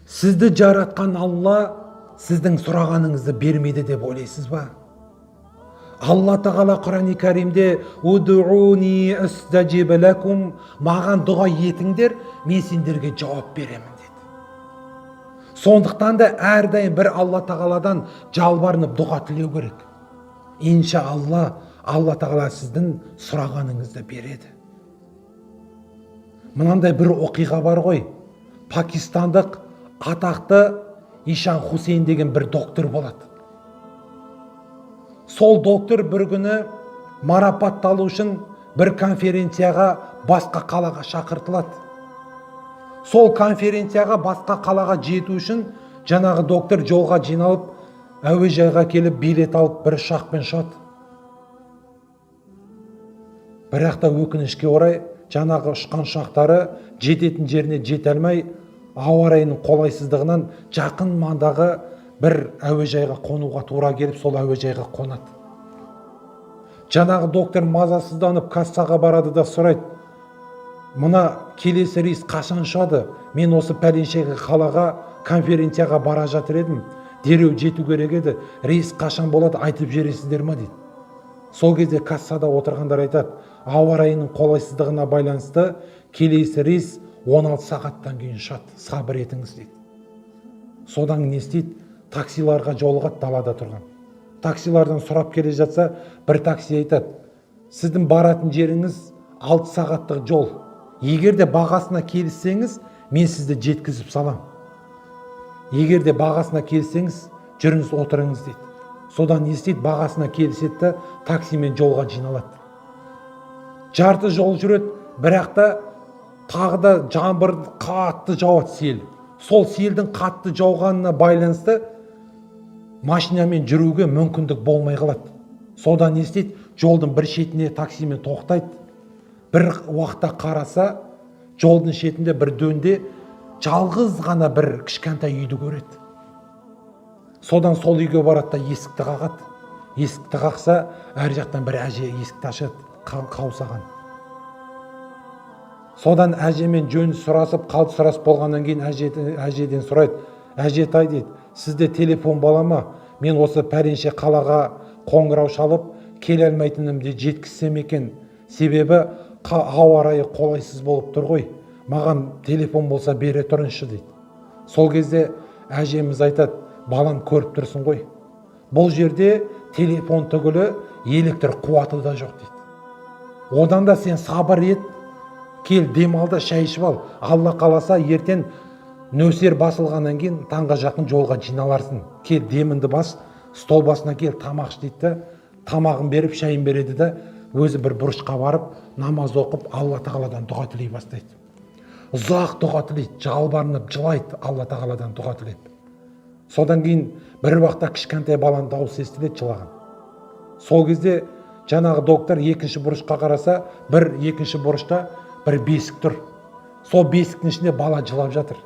Сізді жаратқан Алла сіздің сұрағаныңызды бермейді деп ойлайсыз ба? Алла Тағала Құрани Кәрімде: «Удуни астажиб лакум», маған дұға етіңдер, мен сендерге жауап беремін деді. Сондықтан да әрдайым бір Алла Тағаладан жалбарынып дұға тілеу керек. Иншалла, Алла Тағала сіздің сұрағаныңызды береді. Мынандай бір оқиға бар ғой. Пакистандық атақты Ишан Хусейн деген бір доктор болады. Сол доктор бір күні марапатталу үшін бір конференцияға басқа қалаға шақыртылады. Сол конференцияға басқа қалаға жету үшін жаңағы доктор жолға жиналып, әуежайға келіп, билет алып, бір ұшақпен ұшады. Бірақ та өкінішке орай, жаңағы ұшқан ұшақтары жететін жеріне жете алмай, ауа райының қолайсыздығынан жақын маңдағы бір әуежайға қонуға тура келіп, сол әуежайға қонады. Жаңағы доктор мазасызданып кассаға барады да сұрайды: «Мына келесі рейс қашан ұшады? Мен осы пәленше қалаға конференцияға бара жатыр едім, дереу жету керек еді. Рейс қашан болады, айтып жібересіздер ма?» – дейді. Сол кезде кассада отырғандар айтады: «Ауа райының қолайсыздығына байланысты келесі рейс 16 сағаттан кейін ұшады, сабыр етіңіз», – дейді. Содан не істейді? Таксиларға жолығады. Далада тұрған таксилардан сұрап келе жатса, бір такси айтады: «Сіздің баратын жеріңіз 6 сағаттық жол. Егер де бағасына келіссеңіз, мен сізді жеткізіп салам. Егер де бағасына келіссеңіз, жүріңіз, отырыңыз», – дейді. Содан не істейді? Бағасына келіседі да, таксимен жолға жиналады. Жарты жол жүреді, бірақ та тағы да жаңбыр қатты жауады, сел. Сол селдің қатты жауғанына байланысты машинамен жүруге мүмкіндік болмай қалады. Содан не істейді? Жолдың бір шетіне таксимен тоқтайды. Бір уақытта қараса, жолдың шетінде бір дөңде жалғыз ғана бір кішкентай үйді көреді. Содан сол үйге барады да, есікті қағады. Есікті қақса, әр жақтан бір әже есікті ашады, қаусаған. Содан әжемен жөн сұрасып, қал сұрасып болғаннан кейін әжеден сұрайды: «Әжетай, – дейді, – сізде телефон бола ма? Мен осы пәленше қалаға қоңырау шалып, келе алмайтынымды жеткізсем екен. Себебі ауа райы қолайсыз болып тұр ғой. Маған телефон болса, бере тұрыңызшы», – дейді. Сол кезде әжеміз айтады: «Балам, көріп тұрсың ғой, бұл жерде телефон түгілі, электр қуаты да жоқ, – дейді. – Одан да сен сабыр ет, кел, демал да, шай ішіп ал. Алла қаласа, ертең нөсер басылғаннан кейін таңға жақын жолға жиналарсың. Кел, деміңді бас, стол басына кел, тамақ іш», – дейді да, тамағын беріп, шайын береді да, өзі бір бұрышқа барып, намаз оқып, Алла Тағаладан дұға тілей бастайды. Ұзақ дұға тілейді, жалбарынып жылайды, Алла Тағаладан дұға тілеп. Содан кейін бір уақытта кішкентай баланың дауысы естіледі жылаған. Сол кезде жаңағы доктор екінші бұрышқа қараса, бір екінші бұрышта бір бесік тұр. Сол бесіктің ішінде бала жылап жатыр.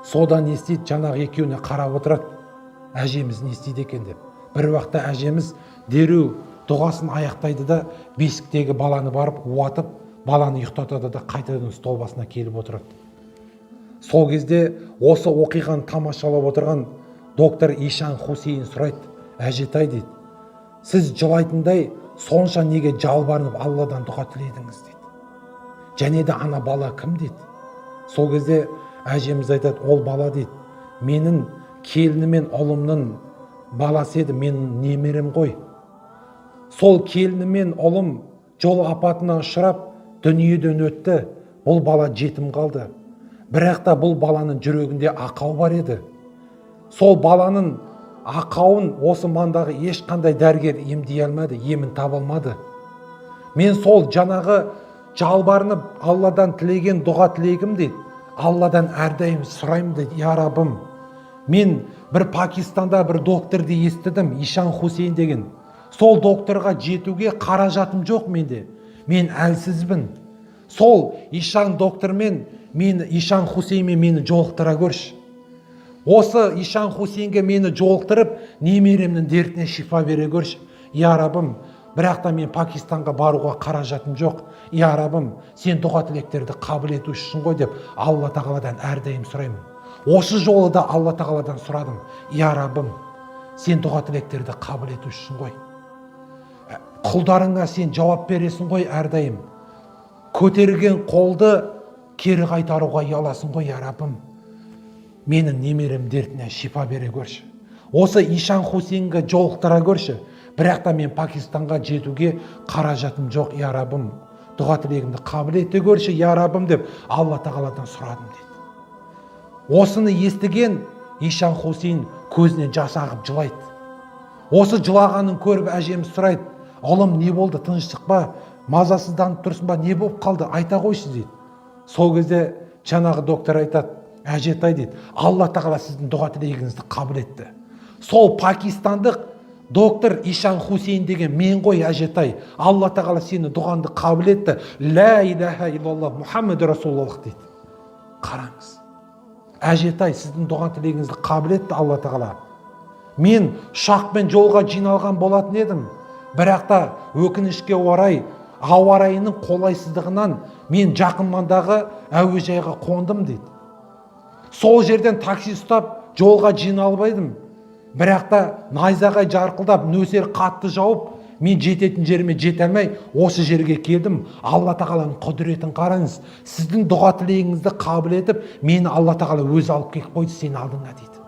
Содан не істейді? Жаңағы екеуіне қарап отырады, әжеміз не істейді екен деп. Бір уақытта әжеміз дереу дұғасын аяқтайды да, бесіктегі баланы барып уатып, баланы ұйықтатады да, қайтадан стол басына келіп отырады. Сол кезде осы оқиғаны тамашалап отырған доктор Ишан Хусейн сұрайды: «Әжетай, – дейді, – сіз жылайтындай сонша неге жалбарынып Алладан дұға тіледіңіз?» – дейді. «Және де ана бала кім?» – дейді. Сол кезде әжеміз айтады: «Ол бала, – дейді, – менің келінім мен ұлымның баласы еді, менің немерем ғой. Сол келінім мен ұлым жол апатына ұшырап, дүниеден өтті. Бұл бала жетім қалды. Бірақ та бұл баланың жүрегінде ақау бар еді. Сол баланың ақауын осы маңдағы ешқандай дәрігер емдей алмады, емін таба алмады. Мен сол жаңағы жалбарынып Алладан тілеген дұға тілегім, – дейді, – Алладан әрдайым сұраймын, – дейді, – я Раббым, мен бір Пакистанда бір докторды естідім, Ишан Хусейн деген. Сол докторға жетуге қаражатым жоқ менде, мен әлсізбін. Сол Ишан доктормен мені, Ишан Хусейнмен мені жолықтыра көрші. Осы Ишан Хусейнге мені жолықтырып, немеремнің дертіне шифа бере көрші, я Раббым. Бірақ та мен Пакистанға баруға қаражатым жоқ. Я Раббым, сен дұға тілектерді қабыл етушісің ғой деп Алла Тағаладан әрдайым сұраймын. Осы жолы да Алла Тағаладан сұрадым: Я Раббым, сен дұға тілектерді қабыл етушісің ғой, құлдарыңа сен жауап бересің ғой, әрдайым көтерген қолды кері қайтаруға ұяласың ғой. Я Раббым, менің немерем дертіне шипа бере көрші, осы Ишан Хусейнге жолықтыра көрші. Бірақ та мен Пакистанға жетуге қаражатым жоқ. Я Раббым, дұға тілегімді қабыл ете көрші, я Раббым деп Алла Тағаладан сұрадым дейді. Осыны естіген Ишан Хусейн көзінен жас ағып жылайды. Осы жылағанын көріп, әжеміз сұрайды: «Ұлым, не болды? Тыныштық па? Мазасызданып тұрсың ба? Не болып қалды, айта қойшы», – дейді. Сол кезде жаңағы доктор айтады: «Әжетай, – дейді, – Алла Тағала сіздің дұға тілегіңізді қабыл етті. Сол пакистандық доктор Ишан Хусейн деген мен ғой, әжетай. Алла Тағала сені дұғаңды қабыл етті. Лә иләһә иллаллах, Мұхаммед Расулаллах», – дейді. Қараңыз, әжетай, сіздің дұға тілегіңізді қабыл етті Алла Тағала. Мен ұшақпен жолға жиналған болатын едім, бірақ та өкінішке орай, ауа райының қолайсыздығынан мен жақын маңдағы әуежайға қондым дейді. Сол жерден такси ұстап, жолға жиналып едім, бірақ та найзағай жарқылдап, нөсер қатты жауып, мен жететін жеріме жете алмай, осы жерге келдім. Алла Тағаланың құдіретін қараңыз, сіздің дұға тілегіңізді қабыл етіп, мені Алла Тағала өзі алып келіп қойды сенің алдыңа», – дейді.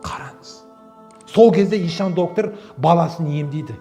Қараңыз, сол кезде Ишан доктор баласын емдейді.